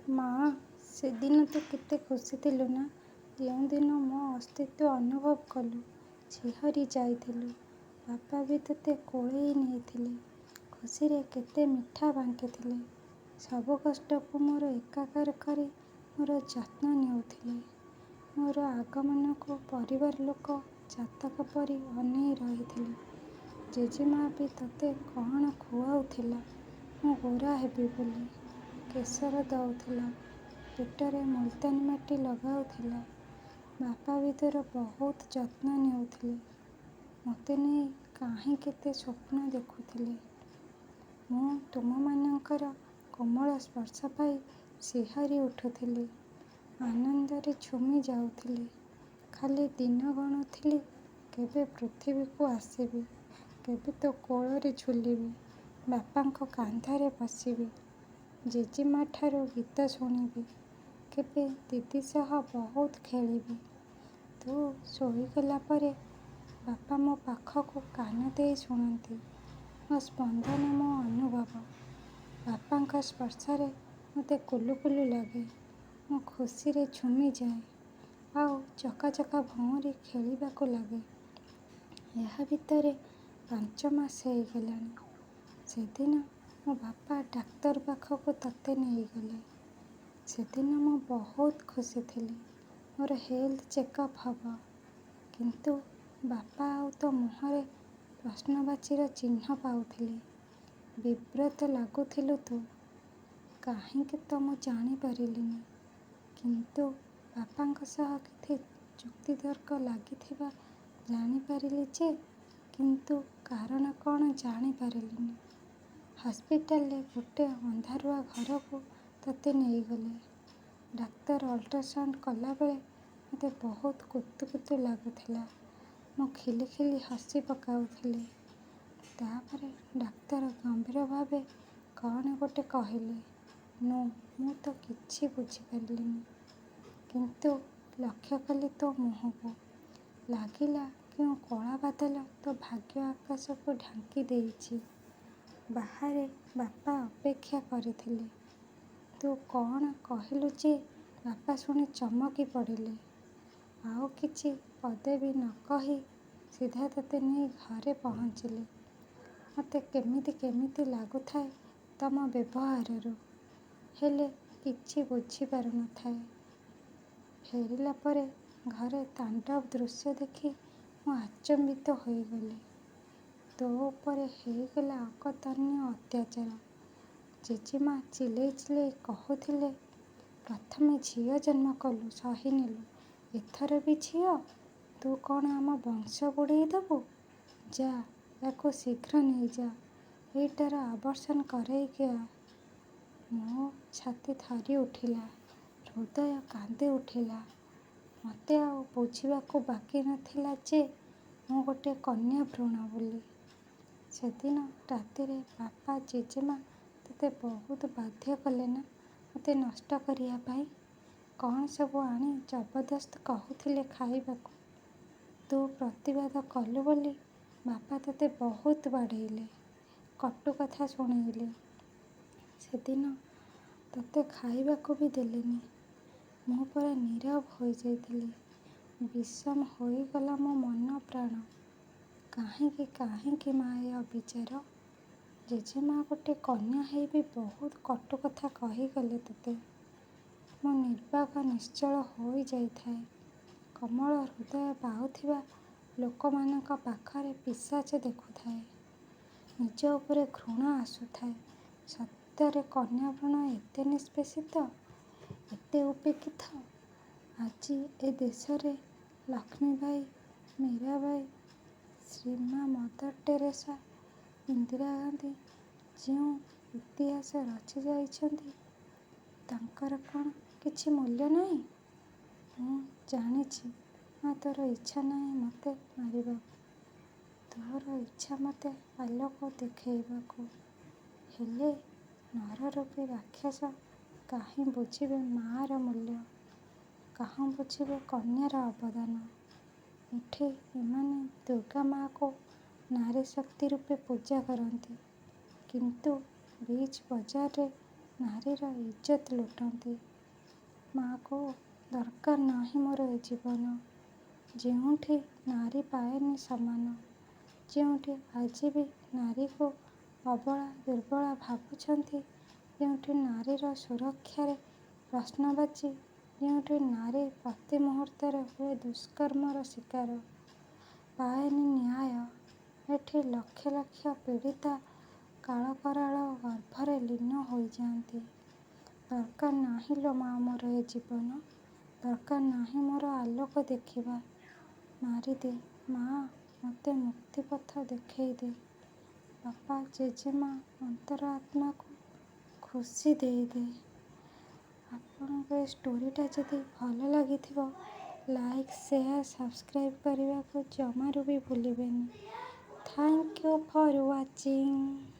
ମାଆ, ସେଦିନ ତୁ କେତେ ଖୁସି ଥିଲୁ ନା, ଯେଉଁଦିନ ମୋ ଅସ୍ତିତ୍ୱ ଅନୁଭବ କଲୁ। ଶିହରି ଯାଇଥିଲୁ। ବାପା ବି ତୋତେ କୋଳେଇ ନେଇଥିଲେ। ଖୁସିରେ କେତେ ମିଠା ବାଣ୍ଟିଥିଲେ। ସବୁ କଷ୍ଟକୁ ମୋର ଏକାକାର କରି ମୋର ଯତ୍ନ ନେଉଥିଲେ। ମୋର ଆଗମନକୁ ପରିବାର ଲୋକ ଚାତକ ପରି ଅନେଇ ରହିଥିଲେ। ଜେଜେମା ବି ତୋତେ କଣ ଖୁଆଉଥିଲା ମୁଁ ଗୋରା ହେବି ବୋଲି। କେଶର ଦଉଥିଲା, ପେଟରେ ମୁଲତାନୀ ମାଟି ଲଗାଉଥିଲା। ବାପା ବି ତୋର ବହୁତ ଯତ୍ନ ନେଉଥିଲେ। ମୋତେ ନେଇ କାହିଁ କେତେ ସ୍ୱପ୍ନ ଦେଖୁଥିଲେ। ମୁଁ ତୁମମାନଙ୍କର କୋମଳ ସ୍ପର୍ଶ ପାଇ ଶିହରି ଉଠୁଥିଲି, ଆନନ୍ଦରେ ଝୁମି ଯାଉଥିଲି। ଖାଲି ଦିନ ଗଣୁଥିଲି କେବେ ପୃଥିବୀକୁ ଆସିବି, କେବେ ତୋ କୋଳରେ ଝୁଲିବି, ବାପାଙ୍କ କାନ୍ଧରେ ବସିବି, ଜେଜେମାଠାରୁ ଗୀତ ଶୁଣିବି, କେବେ ଦିଦି ସହ ବହୁତ ଖେଳିବି। ତୁ ଶୋଇଗଲା ପରେ ବାପା ମୋ ପାଖକୁ କାନ ଦେଇ ଶୁଣନ୍ତି, ମୋ ସ୍ପନ୍ଦନ, ମୋ ଅନୁଭବ। ବାପାଙ୍କ ସ୍ପର୍ଶରେ ମୋତେ କୁଲୁକୁଲୁ ଲାଗେ। ମୁଁ ଖୁସିରେ ଝୁମିଯାଏ, ଆଉ ଚକା ଚକା ଭଉଁରି ଖେଳିବାକୁ ଲାଗେ। ଏହା ଭିତରେ 5 ମାସ ହେଇଗଲାଣି। ସେଦିନ ମୋ ବାପା ଡାକ୍ତର ପାଖକୁ ତତେ ନେଇଗଲେ। ସେଦିନ ମୁଁ ବହୁତ ଖୁସି ଥିଲି, ମୋର ହେଲ୍ଥ ଚେକଅପ୍ ହବ। କିନ୍ତୁ ବାପା ଆଉ ତୋ ମୁହଁରେ ପ୍ରଶ୍ନବାଚୀର ଚିହ୍ନ ପାଉଥିଲି। ବିବ୍ରତ ଲାଗୁଥିଲୁ ତୁ। କାହିଁକି ତ ମୁଁ ଜାଣିପାରିଲିନି। କିନ୍ତୁ ବାପାଙ୍କ ସହ କିଛି ଯୁକ୍ତିତର୍କ ଲାଗିଥିବା ଜାଣିପାରିଲି ଯେ, କିନ୍ତୁ କାରଣ କଣ ଜାଣିପାରିଲିନି। ହସ୍ପିଟାଲରେ ଗୋଟେ ଅନ୍ଧାରୁଆ ଘରକୁ ତତେ ନେଇଗଲେ। ଡାକ୍ତର ଅଲ୍ଟ୍ରାସାଉଣ୍ଡ କଲାବେଳେ ମୋତେ ବହୁତ କୁତୁକୁତୁ ଲାଗୁଥିଲା। ମୁଁ ଖିଲିଖିଲି ହସି ପକାଉଥିଲି। ତାପରେ ଡାକ୍ତର ଗମ୍ଭୀର ଭାବେ କଣ ଗୋଟେ କହିଲେ। ନୋ, ମୁଁ ତ କିଛି ବୁଝିପାରିଲିନି। କିନ୍ତୁ ଲକ୍ଷ୍ୟ କଲି ତୋ ମୁହଁକୁ। ଲାଗିଲା କେଉଁ କଳା ବାଦଲ ତୋ ଭାଗ୍ୟ ଆକାଶକୁ ଢାଙ୍କି ଦେଇଛି। ବାହାରେ ବାପା ଅପେକ୍ଷା କରିଥିଲେ। ତୁ କଣ କହିଲୁ ଯେ ବାପା ଶୁଣି ଚମକି ପଡ଼ିଲେ। ଆଉ କିଛି ପଦେ ବି ନ କହି ସିଧା ତତେ ନେଇ ଘରେ ପହଞ୍ଚିଲେ। ମୋତେ କେମିତି କେମିତି ଲାଗୁଥାଏ ତମ ବ୍ୟବହାରରୁ, ହେଲେ କିଛି ବୁଝିପାରୁ ନ ଥାଏ। ଫେରିଲା ପରେ ଘରେ ତାଣ୍ଡବ ଦୃଶ୍ୟ ଦେଖି ମୁଁ ଆଚମ୍ବିତ ହୋଇଗଲି। ତୋ ଉପରେ ହେଇଗଲା ଅକଥନୀୟ ଅତ୍ୟାଚାର। ଜେଜେମା ଚିଲେଇ ଚିଲେଇ କହୁଥିଲେ, ପ୍ରଥମେ ଝିଅ ଜନ୍ମ କଲୁ ସହିନେଲୁ, ଏଥର ବି ଝିଅ! ତୁ କଣ ଆମ ବଂଶ ବୁଡ଼େଇ ଦବୁ? ଯା, ୟାକୁ ଶୀଘ୍ର ନେଇଯା, ଏଇଟାର ଆବର୍ସନ କରେଇକି ଆ। ମୋ ଛାତି ଥରି ଉଠିଲା, ହୃଦୟ କାନ୍ଦି ଉଠିଲା। ମୋତେ ଆଉ ବୁଝିବାକୁ ବାକି ନ ଥିଲା ଯେ ମୁଁ ଗୋଟେ କନ୍ୟା ଭ୍ରୂଣ ବୋଲି। ସେଦିନ ରାତିରେ ବାପା, ଜେଜେମା ତତେ ବହୁତ ବାଧ୍ୟ କଲେ ନା ମୋତେ ନଷ୍ଟ କରିବା ପାଇଁ? କଣ ସବୁ ଆଣି ଜବରଦସ୍ତ କହୁଥିଲେ ଖାଇବାକୁ। ତୁ ପ୍ରତିବାଦ କଲୁ ବୋଲି ବାପା ତତେ ବହୁତ ବାଡ଼େଇଲେ, କଟୁ କଥା ଶୁଣେଇଲେ। ସେଦିନ ତତେ ଖାଇବାକୁ ବି ଦେଲେନି। ମୁଁ ପରା ନୀରବ ହୋଇଯାଇଥିଲି। ବିଷମ ହୋଇଗଲା ମୋ ମନ ପ୍ରାଣ। କାହିଁକି, କାହିଁକି ମା ଏ ଅବିଚାର? ଜେଜେମା ଗୋଟେ କନ୍ୟା ହେଇ ବି ବହୁତ କଟୁ କଥା କହିଗଲେ ତତେ। ମୁଁ ନିର୍ବାକ ନିଶ୍ଚଳ ହୋଇଯାଇଥାଏ। କୋମଳ ହୃଦୟ ପାଉଥିବା ଲୋକମାନଙ୍କ ପାଖରେ ପିଶାଚ ଦେଖୁଥାଏ। ନିଜ ଉପରେ ଘୃଣା ଆସୁଥାଏ। ସତରେ କନ୍ୟା ଭ୍ରୂଣ ଏତେ ନିଷ୍ପେଷିତ, ଏତେ ଉପେକ୍ଷିତ? ଆଜି ଏ ଦେଶରେ ଲକ୍ଷ୍ମୀବାଈ, ମୀରାବାଈ, ଶ୍ରୀମା ମଦର ଟେରେସା, ଇନ୍ଦିରା ଗାନ୍ଧୀ ଯେଉଁ ଇତିହାସ ରଚି ଯାଇଛନ୍ତି, ତାଙ୍କର କଣ କିଛି ମୂଲ୍ୟ ନାହିଁ? ମୁଁ ଜାଣିଛି ମା, ତୋର ଇଚ୍ଛା ନାହିଁ ମୋତେ ମାରିବାକୁ। ତୋର ଇଚ୍ଛା ମୋତେ ଆଲୋକ ଦେଖେଇବାକୁ। ହେଲେ ନରରୂପୀ ରାକ୍ଷସ କାହିଁ ବୁଝିବେ ମାଆର ମୂଲ୍ୟ, କାହୁଁ ବୁଝିବେ କନ୍ୟାର ଅବଦାନ? ଏଠି ଏମାନେ ଦୁର୍ଗା ମାଆକୁ ନାରୀଶକ୍ତି ରୂପେ ପୂଜା କରନ୍ତି, କିନ୍ତୁ ବିଚ୍ ବଜାରରେ ନାରୀର ଇଜ୍ଜତ ଲୁଟନ୍ତି। ମା'ଗୋ, ଦରକାର ନାହିଁ ମୋର ଏ ଜୀବନ। ଯେଉଁଠି ନାରୀ ପାଏନି ସମ୍ମାନ, ଯେଉଁଠି ଆଜି ବି ନାରୀକୁ ଅବଳା ଦୁର୍ବଳା ଭାବୁଛନ୍ତି, ଯେଉଁଠି ନାରୀର ସୁରକ୍ଷାରେ ପ୍ରଶ୍ନବାଚୀ, ଯେଉଁଠି ନାରୀ ପ୍ରତି ମୁହୂର୍ତ୍ତରେ ହୁଏ ଦୁଷ୍କର୍ମର ଶିକାର, ପାଏନି ନ୍ୟାୟ, ଏଠି ଲକ୍ଷ ଲକ୍ଷ ପୀଡ଼ିତା କାଳକରାଳ ଗର୍ଭରେ ଲୀନ ହୋଇଯାଆନ୍ତି, ଦରକାର ନାହିଁ ଲୋ ମା' ମୋର ଏ ଜୀବନ, ଦରକାର ନାହିଁ ମୋର ଆଲୋକ ଦେଖିବା। ମାରିଦେ ମା' ମୋତେ ମୁକ୍ତିପଥ ଦେଖେଇ ଦେ। ବାପା ଜେଜେମା' ଅନ୍ତର ଆତ୍ମାକୁ ଖୁସି ଦେଇଦେ। ଆପଣଙ୍କୁ ଏ ଷ୍ଟୋରିଟା ଯଦି ଭଲ ଲାଗିଥିବ, ଲାଇକ୍, ସେୟାର, ସବସ୍କ୍ରାଇବ୍ କରିବାକୁ ଜମାରୁ ବି ଭୁଲିବେନି। Thank you for watching.